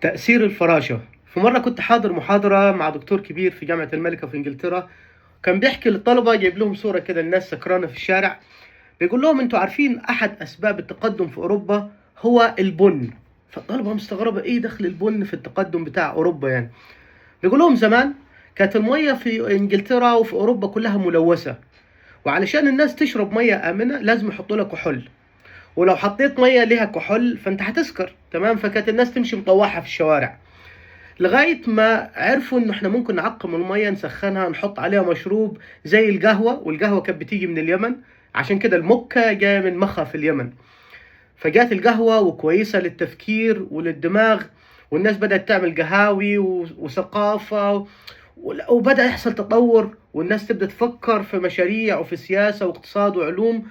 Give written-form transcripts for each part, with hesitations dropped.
تأثير الفراشة. في مرة كنت حاضر محاضرة مع دكتور كبير في جامعة الملكة في إنجلترا، كان بيحكي للطلبة، جايب لهم صورة كده الناس سكرانة في الشارع، بيقول لهم انتوا عارفين أحد أسباب التقدم في أوروبا هو البن. فالطلبة مستغربة إيه دخل البن في التقدم بتاع أوروبا يعني. بيقول لهم زمان كانت المية في إنجلترا وفي أوروبا كلها ملوثة، وعلشان الناس تشرب مية آمنة لازم يحطوا لها كحول، ولو حطيت مية ليها كحول فأنت هتسكر، تمام؟ فكانت الناس تمشي مطوحة في الشوارع لغاية ما عرفوا إنه إحنا ممكن نعقم المية، نسخنها، نحط عليها مشروب زي القهوة، والقهوة كانت بتيجي من اليمن، عشان كده المكة جاية من مخا في اليمن. فجات القهوة وكويسة للتفكير وللدماغ، والناس بدأت تعمل قهاوي وثقافة وبدأ يحصل تطور، والناس تبدأ تفكر في مشاريع وفي سياسة واقتصاد وعلوم،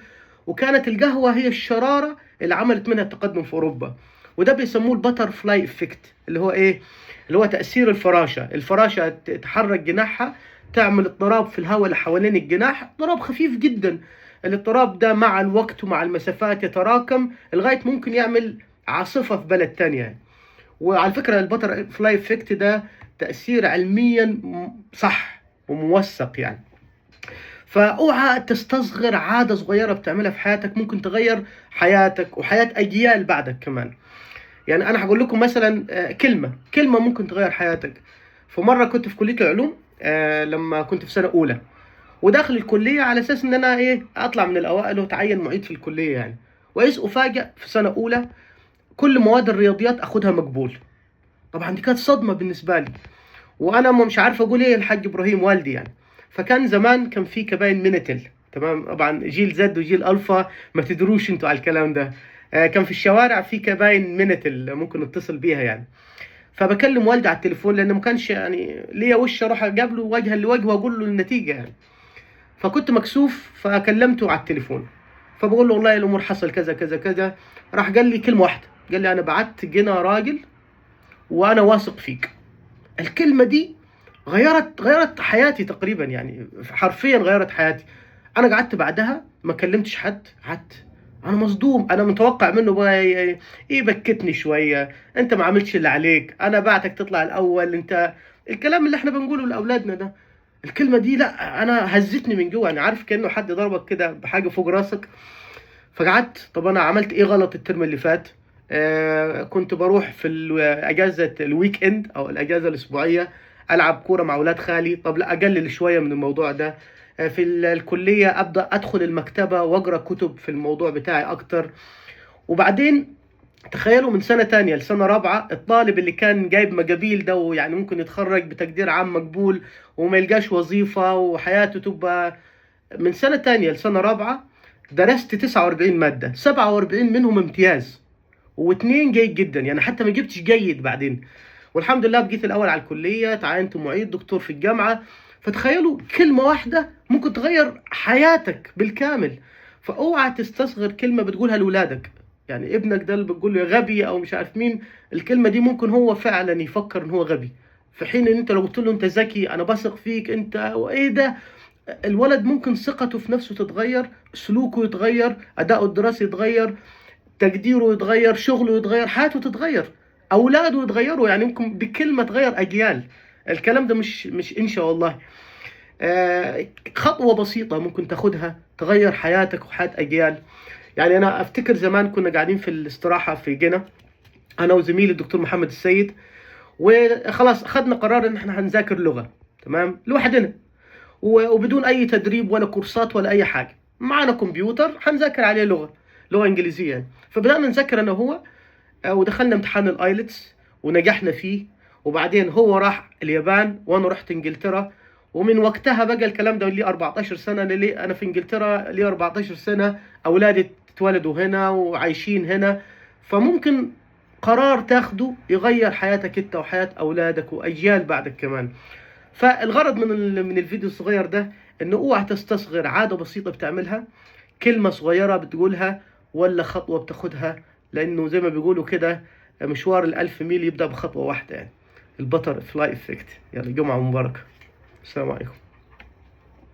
وكانت القهوة هي الشرارة اللي عملت منها التقدم في أوروبا. وده بيسموه ال butterfly effect، اللي هو إيه؟ اللي هو تأثير الفراشة. الفراشة تحرك جناحها، تعمل اضطراب في الهواء اللي حوالين الجناح، اضطراب خفيف جدا. الاضطراب ده مع الوقت ومع المسافات يتراكم لغاية ممكن يعمل عاصفة في بلد تانية يعني. وعلى فكرة ال butterfly effect ده تأثير علميا صح وموثق يعني. فاوعى تستصغر عادة صغيرة بتعملها في حياتك، ممكن تغير حياتك وحياة أجيال بعدك كمان. يعني أنا هقول لكم مثلا، كلمة ممكن تغير حياتك. في مرة كنت في كلية العلوم، لما كنت في سنة أولى، وداخل الكلية على أساس إن أنا أطلع من الأوائل وأتعين معيد في الكلية يعني. وإذ أفاجأ في سنة أولى كل مواد الرياضيات أخدها مقبول. طبعا دي كانت صدمة بالنسبة لي، وأنا مش عارف أقول إيه الحاج إبراهيم والدي يعني. فكان زمان كان في كباين مينيتل، تمام؟ طبعا جيل زد وجيل ألفا ما تدروش انتوا على الكلام ده. كان في الشوارع في كباين مينيتل ممكن نتصل بيها يعني. فبكلم والدي على التليفون، لأنه ما كانش يعني ليا وش أروح أقابله وجها لوجه وأقول له النتيجة يعني. فكنت مكسوف، فكلمته على التليفون، فبقول له والله الأمور حصل كذا كذا كذا. راح قال لي كلمة واحدة، قال لي أنا بعت جنا راجل وأنا واثق فيك. الكلمة دي غيرت حياتي تقريبا يعني، حرفيا غيرت حياتي. أنا قعدت بعدها ما كلمتش حد، قعدت أنا مصدوم، أنا متوقع منه بقى يبكتني شوية، أنت ما عملتش اللي عليك، أنا بعتك تطلع الأول، أنت الكلام اللي إحنا بنقوله لأولادنا ده. الكلمة دي لا، أنا هزتني من جوه، أنا عارف كأنه حد ضربك كده بحاجة فوق راسك. فقعدت، طب أنا عملت إيه غلط الترم اللي فات؟ كنت بروح في أجازة ال weekend أو الأجازة الأسبوعية ألعب كورة مع أولاد خالي، طب لا أقلل شوية من الموضوع ده. في الكلية أبدأ أدخل المكتبة وأقرأ كتب في الموضوع بتاعي أكتر. وبعدين تخيلوا من سنة تانية لسنة رابعة الطالب اللي كان جايب مقابيل ده ويعني ممكن يتخرج بتقدير عام مقبول وما يلقاش وظيفة وحياته تبقى، من سنة تانية لسنة رابعة درست 49 مادة، 47 منهم امتياز و2 جيد جدا، يعني حتى ما جبتش جيد بعدين. والحمد لله بقيت الأول على الكلية، تعينت معيد دكتور في الجامعة. فتخيلوا كلمة واحدة ممكن تغير حياتك بالكامل. فأوعى تستصغر كلمة بتقولها لأولادك، يعني ابنك ده اللي بتقول له يا غبي أو مش عارف مين، الكلمة دي ممكن هو فعلا يفكر إن هو غبي، في حين إن أنت لو قلت له أنت ذكي، أنا بثق فيك، أنت وإيه ده، الولد ممكن ثقته في نفسه تتغير، سلوكه يتغير، أداؤه الدراسي يتغير، تقديره يتغير، شغله يتغير، حياته تتغير، أولاده يتغيروا، يعني ممكن بكلمة تغير أجيال. الكلام ده مش إن شاء الله. خطوة بسيطة ممكن تاخدها تغير حياتك وحياة أجيال. يعني أنا أفتكر زمان كنا قاعدين في الاستراحة في جنة، أنا وزميلي الدكتور محمد السيد، وخلاص أخذنا قرار إن إحنا هنذاكر لغة، تمام، لوحدنا وبدون أي تدريب ولا كورسات ولا أي حاجة، معنا كمبيوتر هنذاكر عليه لغة إنجليزية يعني. فبدأنا نذاكر أنا وهو، ودخلنا امتحان الآيلتس ونجحنا فيه. وبعدين هو راح اليابان وأنا رحت إنجلترا، ومن وقتها بقى الكلام ده لي 14 سنة، لي أنا في إنجلترا لي 14 سنة، أولادي اتولدوا هنا وعايشين هنا. فممكن قرار تاخده يغير حياتك أنت وحياة أولادك وأجيال بعدك كمان. فالغرض من الفيديو الصغير ده إنه اوعى تستصغر عادة بسيطة بتعملها، كلمة صغيرة بتقولها ولا خطوة بتاخدها، لأنه زي ما بيقولوا كده مشوار ال1000 ميل يبدأ بخطوة واحدة يعني. ال butterfly effect. يلا جمعة مباركة، السلام عليكم.